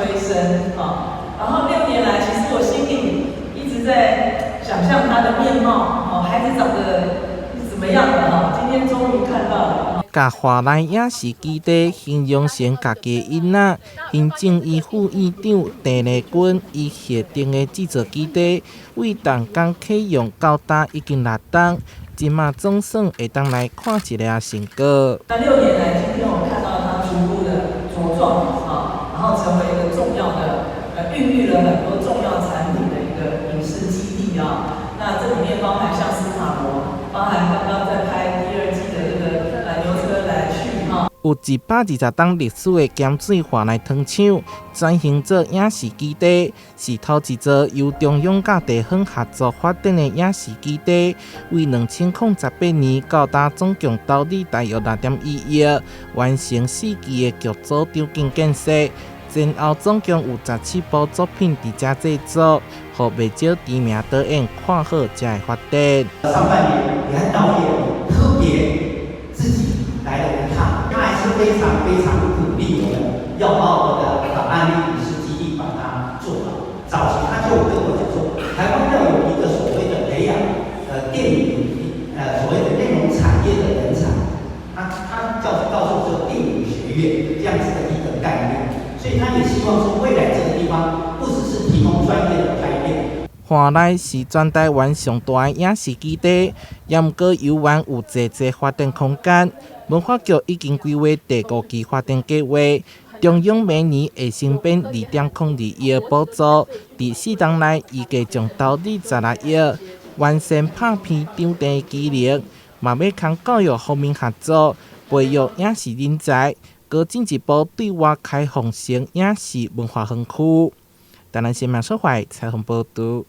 催生啊。然後6年來，其實我心裡一直在想象他的面貌，哦，孩子長得怎麼樣的哈？今天終於看到了。共華內影視基地形容成家己的囡仔，行政院副院長鄭麗君伊核定的製作基地，為動工啟用到今已經6冬，這馬總算會當來看一下成果。那6年來，今天我看到他逐步的茁壯啊，然後成為一個重要的，孕育了很多重要產品的一個影視基地啊。那這裡面包含像斯卡羅，包含剛剛在拍第二季的這個牛車來去哈。有120冬歷史的鹹水華內糖廠轉型做影視基地，是頭一座由中央佮地方合作發展的影視基地。為2018年到今總共投資大約6.1億，完成四期的劇組場景建設。前後總共有17部作品佇遮製作，予袂少知名導演看好才會發展。上半年，李安導演特別自己來了一趟，他還是非常非常鼓勵我們要把我們的檔案類影視基地把它做好。早期他就跟我講說，台灣要有一個所謂的培養電影所謂的內容產業的人才，他告訴說電影學院這樣子的一個概念。所以他也希望說，未來這個地方不只是提供專業的拍片。華內是全台灣上大的影視基地，也毋過猶原有濟濟發展空間。文化局已經規劃第五期發展計劃，中央每年會新編2.02億補助，佇4冬內預計將投資16億，完善拍片場地機能，嘛欲崁教育方面合作，培育影視人才。閣進一步對外開放成影視文化園區。台南新聞小懷採訪報導。